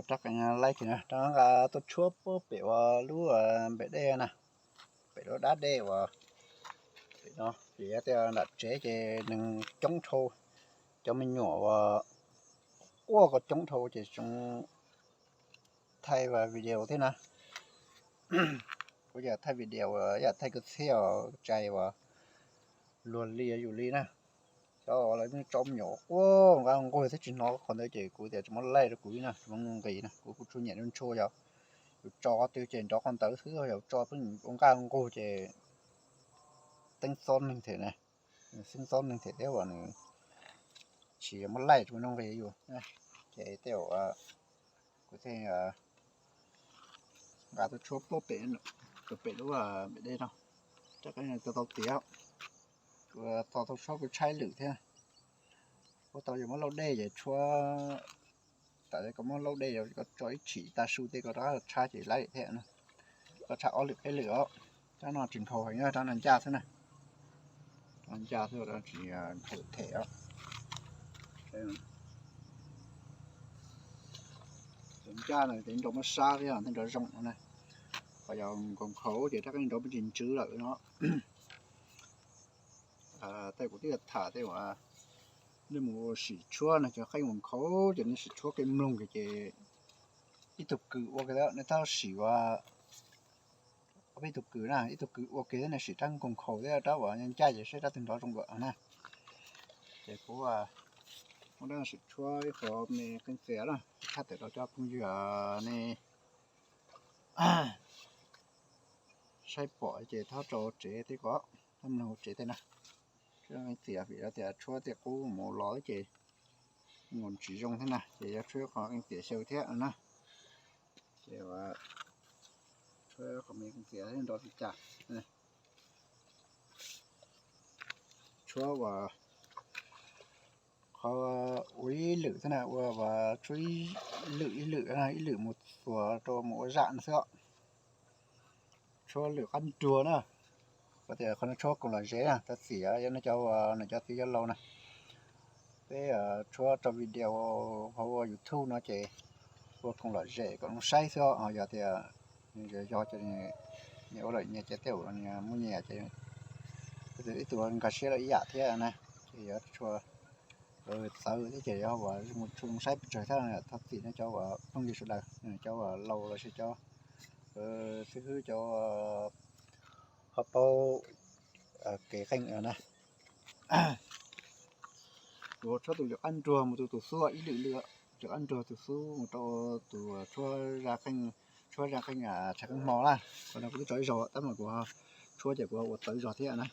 Rab qeej laib kis na, rab nqa tuaj tshuab puag pem uas lub npem dej na, pem lub dab dej uas pem no, vim tej nram tsev ces neeg coob dhau, cov me nyuam uas quaj ko coob dhau ces tseem thaij video thiab na. Kuv yam thaij video yam thaij kwv txhiaj os, tsis tau luag li yus li na. Cov lawv tso me nyuam quaj nqa nquag thiab tsis hnov qhov ntawd ces kuv tias tsis muaj laij rau kuv li na, tsis muaj nqis na, kuv kuj tsuas nyiam ntshua yog yus tso qhov twg ces nrov qhov ntawd xwb, yog tso pheej ua nqaj nquag ces teeb txob neeg them na, teeb txob neeg them thiab uas nws tsis muaj laij tsis muaj nqis yus. Ces tej zaum kuv thiaj nqa tuaj tshuab puag pem, pem lub npem dej no, rab qeej tau tiav. Kuv tau tshuab kuv tshaib lwm thiab. Ua tau yog muab lauj dej ces tshuab, tam koj muab lauj dej yog koj tso ib tshim tas su tej koj rov qab tshab ces laib thiab na. Koj tshab ob lwm peb lwm os. Rab no tsis nkhaus heev, rab no ncaj xwb na. Rab ncaj xwb, rab tsis nkhaus them os. Cov ncaj no ces nrov muab sab thiab thiaj nrov zoo no na. Ho yog nkhaus nkhaus ces rab qeej nrov muab tsis ntsws lawm no. Tej kuv twb tham tej uas nej mus sim tshuab no cov qeej uas nkhaus ces nej sim tshuab qeej mloog ces ib tug kws ua ke, nej txhob sim ua ob peb tug kws na, ib tug kws ua ke thiab nej sim rab nkhaus nkhaus thiab rab uas ncaj ces saib rab twg nrov zoo dua na. Ces kuv muab rab no sim tshuab ib qho me qeej txias na, tshaj tawm rau cov phooj ywg nej saib pom ces txhob tso tsev tej ko, txhob mloog tsev tej na. Tshuab qeej txias vim tias tshuab tej qub mus los ces mus tsis zoo thiab na, ces yuav tshuab qhov qeej txias xyaw thiab na. Ces tshuab qhov me qeej txias nrov li cas, tshuab uas qhov ua ib lwm thiab na, ua tshuab ib lwm ib lwm, ib lwm mus txuas rau mus ua zam no xwb. Tshuab lwm qab nruag na, tias qhov no tshuab koom lom zem na, cov txiv yog nej cov, nej cov txiv yog laus na. Peb tshuab rau video hauv ua YouTube no ces ua koom lom zem kom zoo saib xwb os. Yog tias yog ces nyias ua lawm nyias ces tej zaum nyias muaj nyias ces ib tug nkag siab lawm ib yam thiab na. Ces yuav tshuab txawv thiab ces yuav ua zoo saib pes tsawg thiab. Thov txim nej cov uas phooj ywg sawv daws, cov uas laus los sis cov xib hwb cov ho paub kev qeej na. Kuv tshuab tus lwm qab nruag mus tus tus xub ib lwm lwm, lwm qab nruag tus xub mus rau tus tshuab zaj qeej, tshuab zaj qeej tshav qeej hmo na. Qhov no kuv twb tso ib zaug tab mas kuv tshuab ces kuv ua txawv zog thiab na.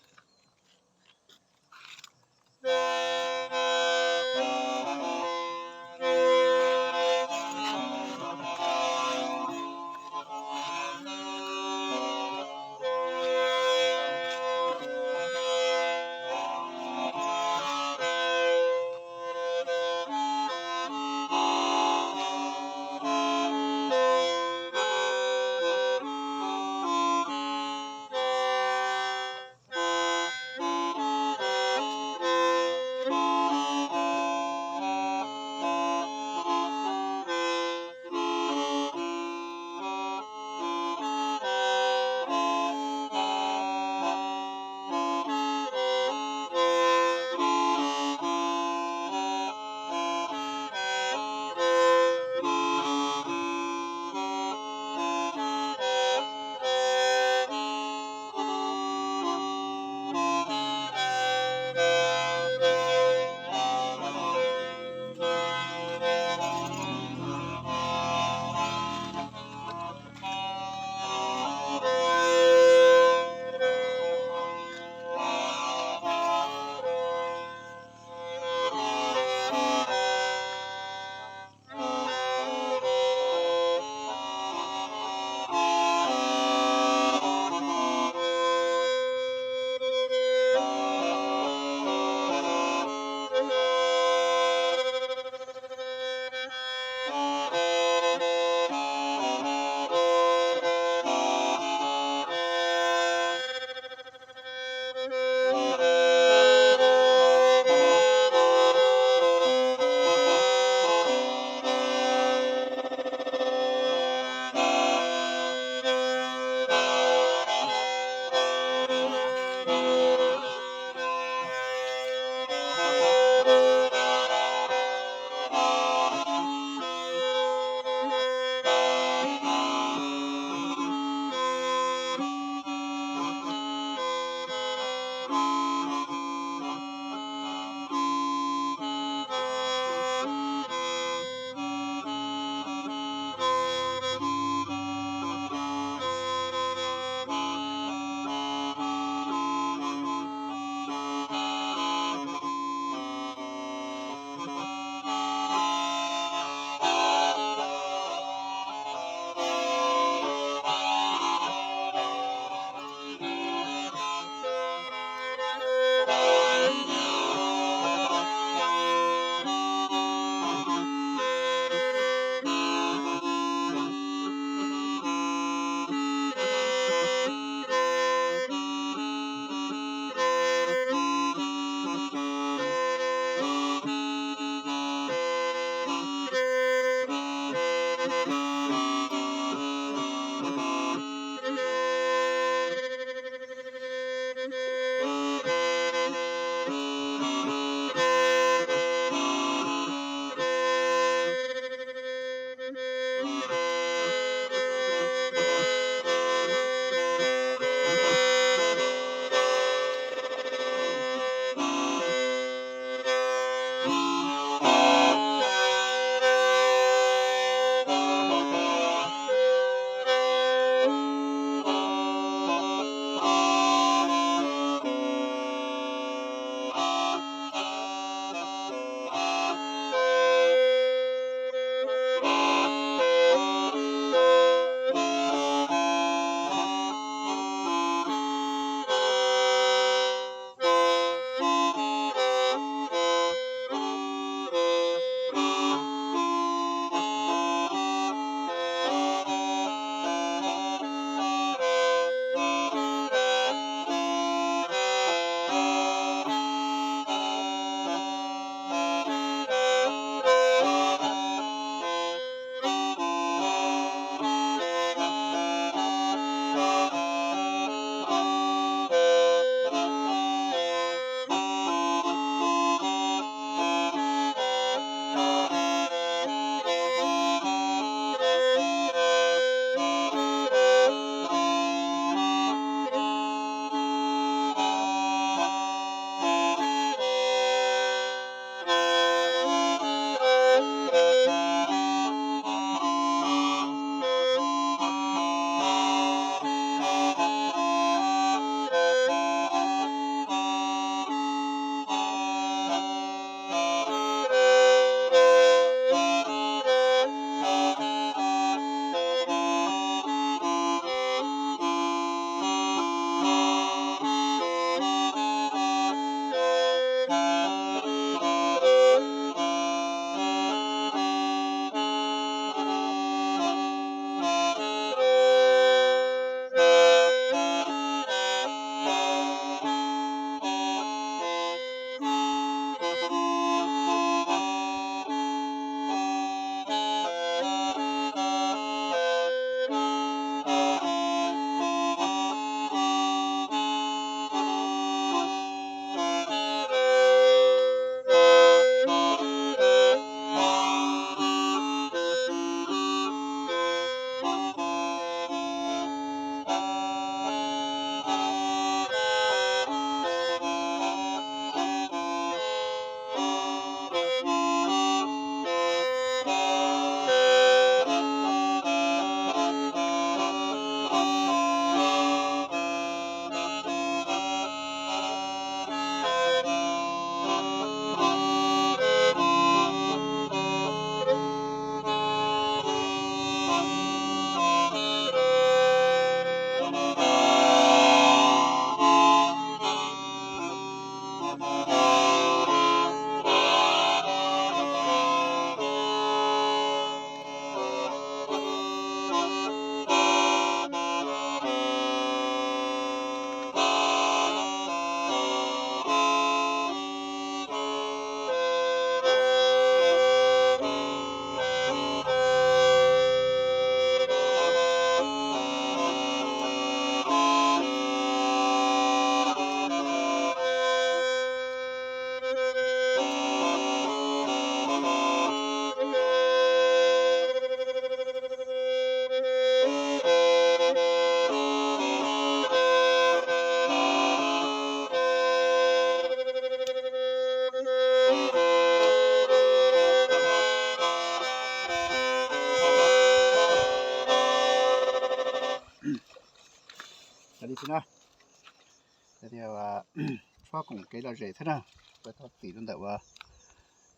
Tshuab koom kev lom zem thiab na, kuv thov txim rau ntawm uas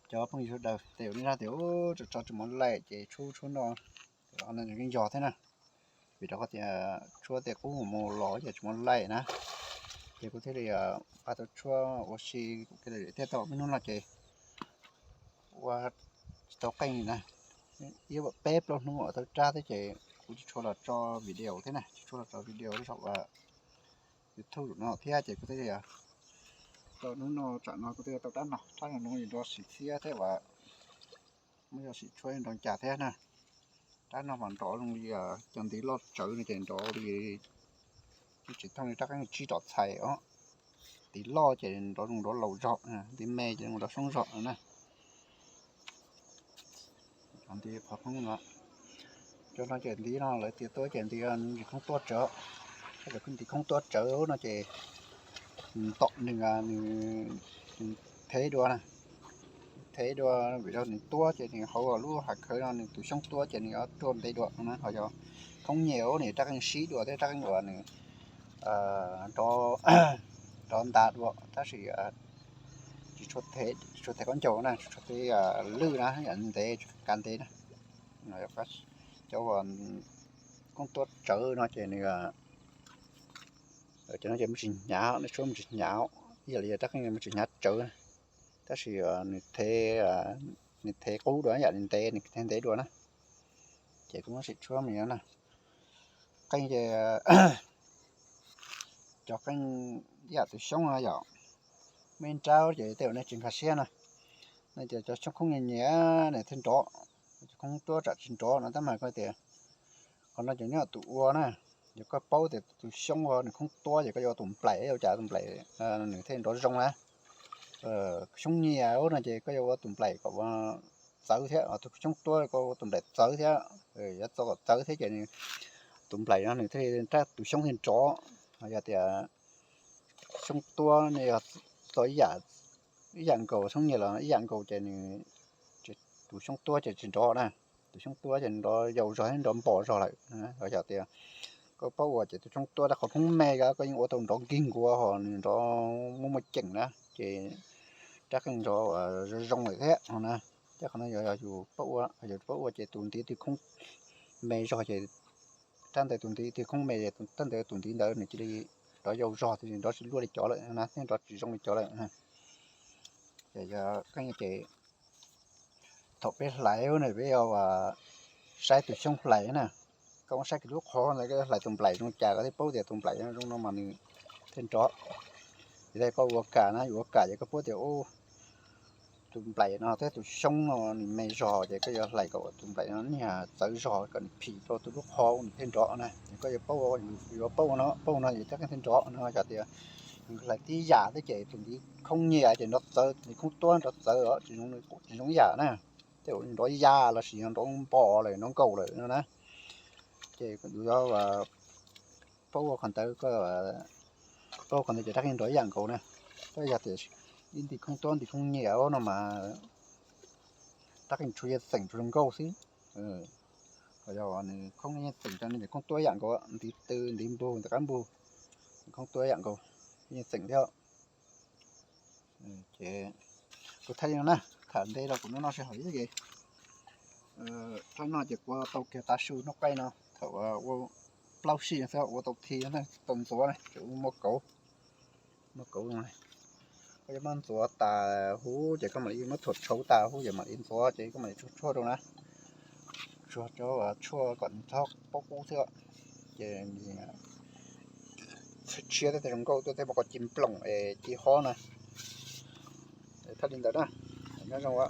cov phooj ywg sawv daws tej zaum nej zaj tias tso tso tsis muaj laij ces tshuab tshuab no, yeej yog thiab na. Vim rau qhov tias tshuab tej qub mus los ces tsis muaj laij na, ces kuv thiaj li pab tau tshuab ua si koom kev lom zem thiab tau ib hnub no ces ua tsis tau qeej na, ib peb plaub hnub tau rab thiab ces kuv tsis tshua los tso video thiab na, tsis tshua los tso video rau saum YouTube no thiab ces kuv thiaj li tau hnub no tsam no kuv thiaj tau rab no, rab no nrov sim txiab thiab uas muaj yog sim tshuab nrov cas thiab na. Rab no mas nrov zoo li cov ntiv loj tsawv no ces nrov li tsis thooj li rab qeej tsib rov txhais os. Ntiv loj ces nrov zoo nrov laus zog, ntiv me ces zoo nrov xyoob zog na. Ntiv qhov khoob no, cov no ces ntiv no lawv tias tuab ces ntiv, ntiv khoob tuab tsawv, ntiv khoob tuab tsawv no ces tom nws, nws thev dua na, thev dua vim rau nws tuab ces nws hauv lub hav khawv no nws tus xyoob tuab ces nws yuav ruaj ntev dua na, ho yog khoob nyias nws rab qeej sib dua thiab rab qeej uas nws nrov ntas dua tab sis tsis tshua thev khaub ncaug na, tsis tshua thev lwj na, yam ntev kav ntev na. Cov khoob tuab tsawv no ces nws, cov no ces muaj tsis hnyav, tshuab muaj tsis hnyav, ib yam li rab qeej muaj tsis hnyav tsawv, tab sis nws thev qub dua yam li ntev, nws thev ntev dua na. Ces kuv muab sim tshuab me na, qeej ces cov qeej ib yam tus xyoob no yom, me nrab ces tej zaum nej tsis nkag siab na, nej tias cov xyoob khoob nyias nyias nws thiaj nrov, cov khoob tuab tsam tsis nrov no tab mas koj tias qhov no ces nyob tus ua na, yog koj paub tias tus xyoob nws khoob tuab ces koj yuav tus nplaim ua cas tus nplaim nws thiaj nrov zoo na. Xyoob nyias no ces koj yuav ua tus nplaim kom txawv thiab, tus xyoob tuab koj ua tus nplaim txawv thiab, yuav txo kom txawv thiab ces tus nplaim no nws thiaj li rab tus xyoob thiaj nrov. Yog tias xyoob tuab ne yog txo ib yam nkaus, xyoob nyias los ib yam nkaus ces nws, tus xyoob tuab ces tsis nrov na, tus xyoob tuab ces nrov yau zog thiab nrov npo zog lawm. Yog tias koj paub ua ces tus xyoob tuab rab qhov khoob me koj yeej ua tau nrov nkig nkuav ho nws nrov muaj muaj ceem na, ces rab qeej nrov zoo zoo lawm thiab no na. Ces qhov no yog yus paub ua, yog paub ua ces tus ntiv twg khoob me zog ces rab ntawd tus ntiv twg khoob me, rab ntawd tus ntiv ntawd nws cia li nrov yau zog, nrov tsis luaj li cov lawm na, nrov tsis zoo li cov lawm. Ces yog qeej ces thaum peb hlais ne peb yuav saib tus xyoob hlais na, koj muab saib kiag lub qhov ntawd koj yuav hlais tus nplaim zoo cas koj thiaj paub tias tus nplaim zoo no mas nws thiaj nrov. Ces koj ua kam na, yus ua kam ces koj paub tias tus nplaim no thiab tus xyoob no nws me zog ces koj yuav hlais kom tus nplaim no niag txawv zog kom nws phim rau tus lub qhov nws thiaj nrov na. Ces koj yuav paub, yuav paub no, paub no ces rab qeej thiaj nrov no. Yog tias nws hlais tib yam thiab ces tus ntiv khoob nyias ces nrov txawv, ntiv khoob tuab nrov txawv os, tsis zoo ib yam na. Tej zaum nrov ya los sis nrov npo lawm, nrov nkaus lawm no na. Ces yus yuav paub ua qhov ntawd, paub ua qhov ntawd ces rab qeej nrov ib yam nkaus na. Tab yog tias ib ntiv khoob tuab ntiv khoob nyias no mas rab qeej tsuas yeej xeem tsuas zoo nkauj xwb. Yog nws khoob yeej xeem rau nws khoob tuab ib yam nkaus, ntiv tw ntiv npug ntiv qab npug, khoob tuab ib yam nkaus, yeej xeem thiab. Ces kuv thaij li no na, tham ntev rau kuv hnub no sij hawm ib ces rab no ces kuv tau kiag tav su hnub qaij no thaum ua plaub sij xwb ua tau thi tau ntxuav na, tseem muaj kauv, muaj kauv zoo. Koj yuav muab ntxuav tas huv ces koj mam li muab thuam tshauv tas huv ces mam li ntxuav ces koj mam li tsuag tshuaj rau na. Tsuag rau tshuaj kom nws txhob paub qub thiab. Ces tshiab thiab tej zoo nkauj tuaj thiab, muaj qhov ci nploom es ci hob na. Thaj li ntawd na, nyob zoo.